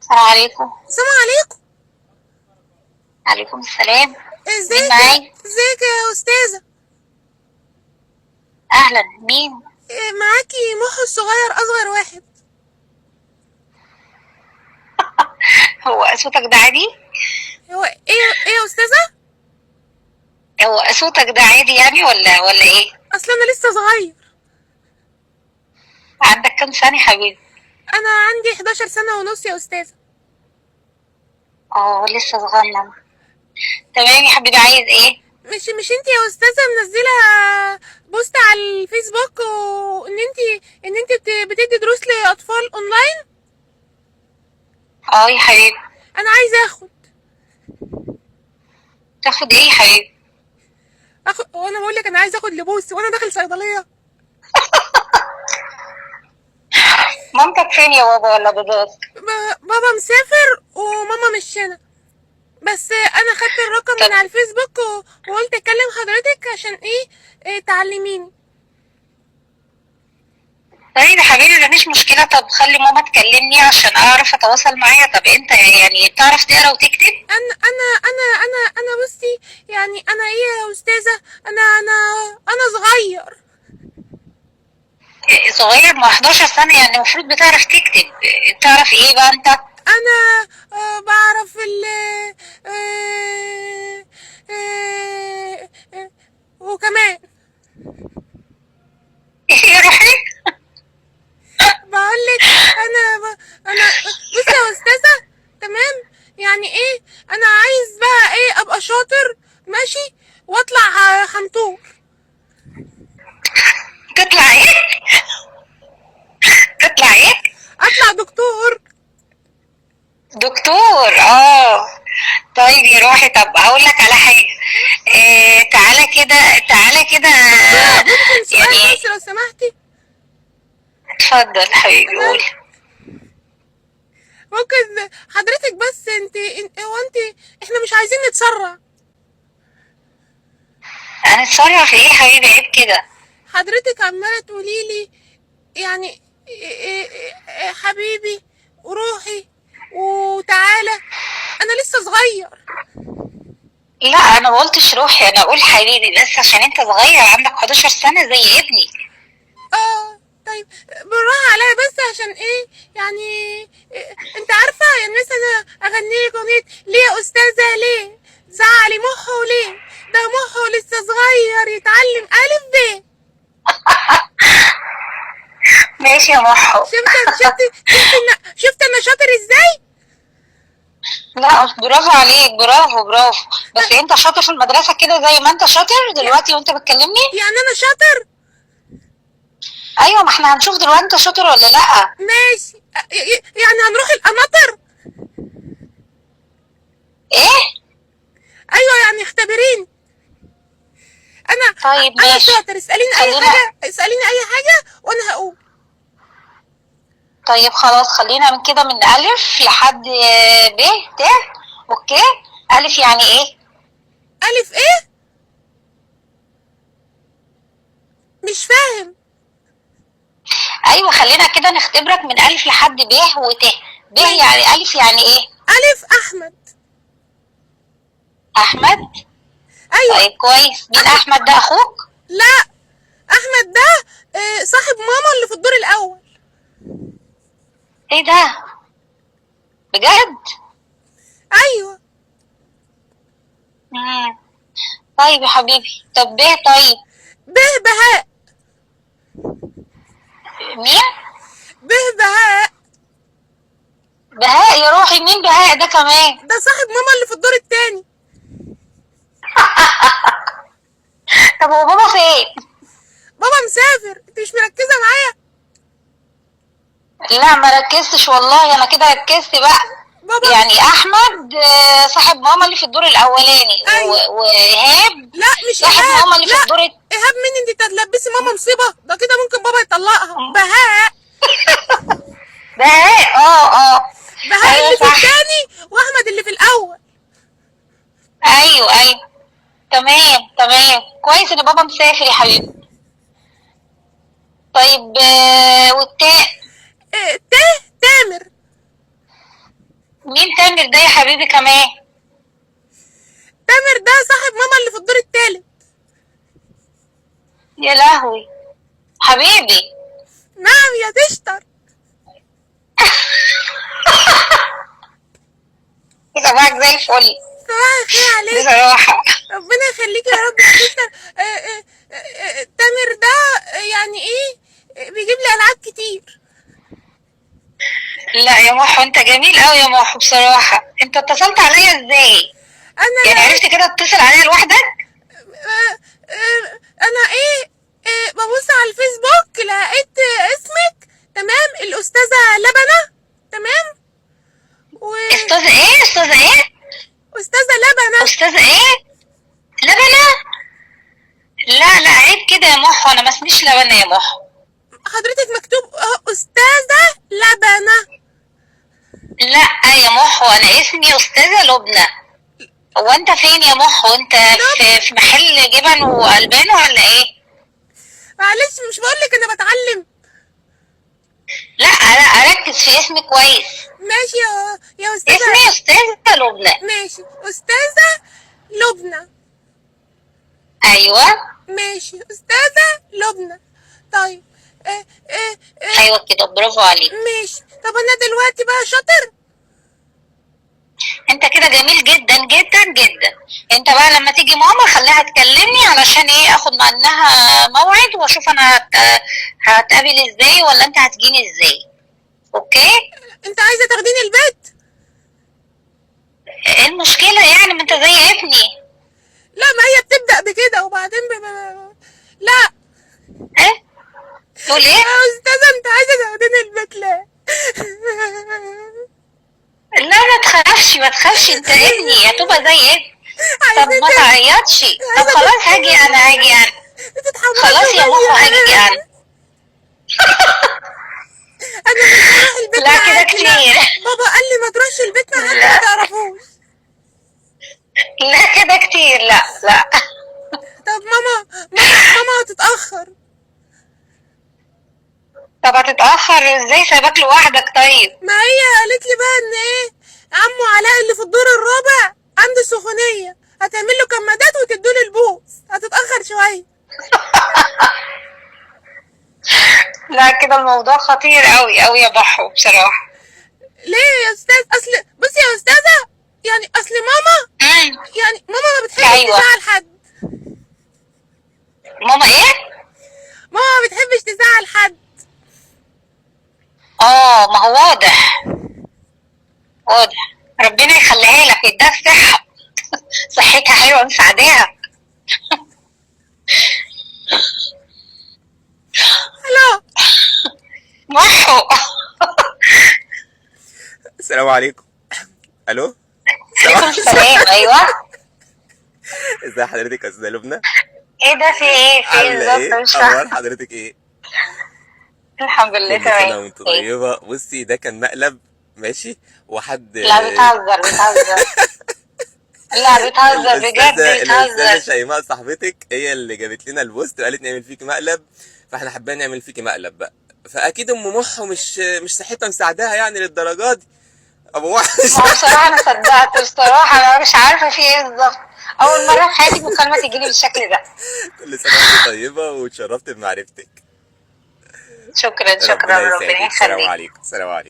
السلام عليكم. السلام عليكم. عليكم السلام. مين ازيك يا معايا؟ ازيك يا استاذه؟ اهلا، مين؟ إيه، معاكي محو الصغير، اصغر واحد. هو صوتك ده عادي؟ هو ايه يا استاذه؟ هو صوتك ده عادي يعني ولا ايه؟ اصل انا لسه صغير. عندك كام سنة يا حبيبي؟ انا عندي 11 سنة ونص يا استاذه. اه لسه صغنن. تمام يا حبيبي، عايز ايه؟ مش انت يا استاذه منزله post على الفيسبوك وان انت بتدي دروس لاطفال اونلاين؟ اه يا حبيبي. انا عايزه اخد. تاخد ايه يا حبيبي؟ اخد، وانا بقول لك انا عايزه اخد لبوس وانا داخل صيدليه. مامتك فين يا بابا ولا باباك؟ بابا مسافر وماما مش هنا، بس انا خدت الرقم طب من على الفيسبوك وقلت اكلم حضرتك عشان ايه تعلميني. طيب يا حبيبي مفيش مشكلة. طب خلي ماما تكلمني عشان اعرف اتواصل معاها. طب انت يعني بتعرف تقرا وتكتب؟ انا انا انا انا انا بصي، يعني انا ايه يا استاذه، انا انا انا صغير. إيه، صغير؟ ما 11 سنة يعني المفروض بتعرف تكتب. إيه، تعرف ايه بقى انت؟ انا بعرف ال آه، آه، آه، وكمان ايه يا روحي؟ بقولك انا بصي يا استاذه، تمام؟ يعني ايه، انا عايز بقى ايه، ابقى شاطر ماشي واطلع حنطور. تطلع ايه؟ تطلع ايه؟ اطلع دكتور. دكتور؟ اه طيب يا روحي. طب اقول لك على حاجه، إيه، تعالى كده تعالى كده. دكتورة ممكن سؤال يعني بس لو سمحتي؟ اتفضل حبيبي تمام، قول. ممكن حضرتك بس انت هو انت، احنا مش عايزين نتسرع. هنتصرف ايه يا حبيبي؟ عيب كده. حضرتك عمالة تقولي لي يعني إيه حبيبي وروحي وتعالى، انا لسه صغير. لا انا ما قلتش روحي، انا اقول حبيبي بس عشان انت صغير، عندك 11 سنة زي ابني. اه طيب بالراحة عليا بس عشان ايه يعني إيه، انت عارفة يعني مثلا اغني لك اغنية ليه يا استاذة ليه زعلي مخه ليه، ده مخه لسه صغير يتعلم ألف ب. ماشي يا محو. شفت شفت شفت شفت انا شاطر ازاي؟ لا برافو عليك، برافو برافو. بس انت شاطر في المدرسة كده زي ما انت شاطر دلوقتي وانت بتكلمني؟ يعني انا شاطر؟ ايوه، ما احنا هنشوف دلوقتي انت شاطر ولا لا. ماشي. يعني هنروح القناطر؟ ايه؟ ايوه يعني اختبريني. انا طيب انا ماشي. شاطر، اساليني اي خلينا حاجه، اساليني اي حاجة وانا هقول. طيب خلاص، خلينا من كده من ألف لحد ب ت. okay، ألف يعني ايه؟ الف ايه؟ مش فاهم. ايوه خلينا كده نختبرك من ألف لحد ب وت. ب ماشي. يعني ألف يعني ايه؟ الف احمد. أحمد؟ ايوه. طيب كويس. مين احمد؟ أحمد ده؟ أخوك؟ لا، احمد ده صاحب ماما اللي في الدور الاول. ايه ده؟ بجد؟ ايوه. مم. طيب يا حبيبي. طب ب؟ طيب ب بهاء. مين؟ ب بهاء. بهاء؟ يا روحي، مين بهاء ده كمان؟ ده صاحب ماما اللي في الدور التاني. طب هو بابا فين؟ بابا مسافر. انت مش مركزه معايا؟ لا ما ركزتش والله، انا كده ركزت بقى. بابا يعني احمد صاحب ماما اللي في الدور الاولاني، ايوه. وايهاب لا مش صاحب ايهاب، ماما اللي في لا الدور ايهاب مين؟ انت تلبسي ماما مصيبة، ده كده ممكن بابا يطلقها. بهاء. بهاء. اه اه بهاء ايوه اللي في صح. التاني واحمد اللي في الاول. ايوه ايوه تمام تمام. كويس ان بابا مسافر يا حبيبي. طيب والتاء؟ ت تامر. مين تامر ده يا حبيبي كمان؟ تامر ده صاحب ماما اللي في الدور التالت. يا لهوي حبيبي. نعم يا تشتر. صباحك زي الفل. صباح الخير عليك. بصراحة ربنا يخليك يا رب يا تشتر. تامر ده يعني ايه، بيجيب لي العاب كتير. لا يا محو انت جميل قوي يا محو بصراحة. انت اتصلت عليا ازاي؟ انا يعني عرفت كده تتصل عليا لوحدك؟ انا ايه، ببص على الفيسبوك لقيت اسمك، تمام، الاستاذة لبنه، تمام، و استاذ ايه؟ استاذ ايه؟ استاذه لبنه. استاذ ايه؟ لبنة؟ لا لا عيب كده يا محو، انا ما اسميش لبنة يا محو. حضرتك مكتوب استاذه لبنه. لا يا محو انا اسمي استاذة لبنى. هو انت فين يا محو؟ انت في محل جبن والبان ولا ايه؟ معلش مش بقولك انا بتعلم. لا لا اركز في اسمي كويس. ماشي يا استاذه. اسمي استاذة لبنى. ماشي استاذه لبنى. ايوه ماشي استاذه لبنى. طيب اه اه اه ايوه كده، برافو عليك. ماشي. طب انا دلوقتي بقى شاطر. انت كده جميل جدا جدا جدا. انت بقى لما تيجي ماما خليها تكلمني علشان ايه، اخد منها موعد واشوف انا هتقابل ازاي ولا انت هتجيني ازاي. okay؟ انت عايزه تاخديني البيت؟ ايه المشكلة يعني؟ ما انت زي ابني. لا ما هي بتبدا بكده وبعدين لا. ايه تقول ايه؟ يا استاذه انت عايزه تاخديني البيت ليه؟ لا ما تخافش ما تخافش، انت ابني هتبقى زي ابني. طب ما تعيطش. طب خلاص هاجي انا، هاجي انا. خلاص يا ماما هاجي انا. انا مش هروح البيت. لا كده كتير. بابا قال لي ما تروحش البيت مع حد ما تعرفوش. لا كده كتير، لا لا. طب ماما ماما هتتأخر. طب هتتأخر ازاي سايباك لوحدك؟ طيب ما هي قالت لي بقى ان ايه، عمو علاء اللي في الدور الرابع عنده سخونية، هتعمل له كمادات وتدوله البوس، هتتأخر شوية. لا كده الموضوع خطير قوي قوي يا بحو بصراحة. ليه يا استاذ؟ اصل بصي يا استاذة، يعني اصل ماما، يعني ماما ما بتحبش أيوة. تزعل حد. ماما ايه؟ ماما ما بتحبش تزعل حد. اه ما هو واضح واضح. ربنا يخليها لك ويديها الصحة. صحتها حلوة مساعداها. الو محو. السلام عليكم. الو عليكم السلام. ايوه ازي حضرتك يا استاذه لبنى؟ ايه ده؟ في ايه؟ في ايه عامله بالظبط؟ ايه؟ مش فاهمه. اخبار حضرتك ايه؟ الحمد لله كل سنة تمام. وانت طيبة. بصي ده كان مقلب، ماشي، وحد لا بتهزر بتهزر. لا بتهزر بجد الاستاذة بتهزر. شيماء صاحبتك هي اللي جابت لنا ال post وقالت نعمل فيك مقلب، فاحنا حابين نعمل فيكي مقلب بقى. فاكيد ام محو مش صحتها مساعداها يعني للدرجة دي. ابو محو ما هو بصراحة انا صدقت بصراحه، انا مش عارفه في ايه بالظبط. اول مرة في حياتي مكالمة تجيلي بالشكل ده. كل سنة وانت طيبة واتشرفت بمعرفتك. شكرا شكرا، ربنا ربنا يسعدك. السلام يخليك. عليكم. السلام عليكم.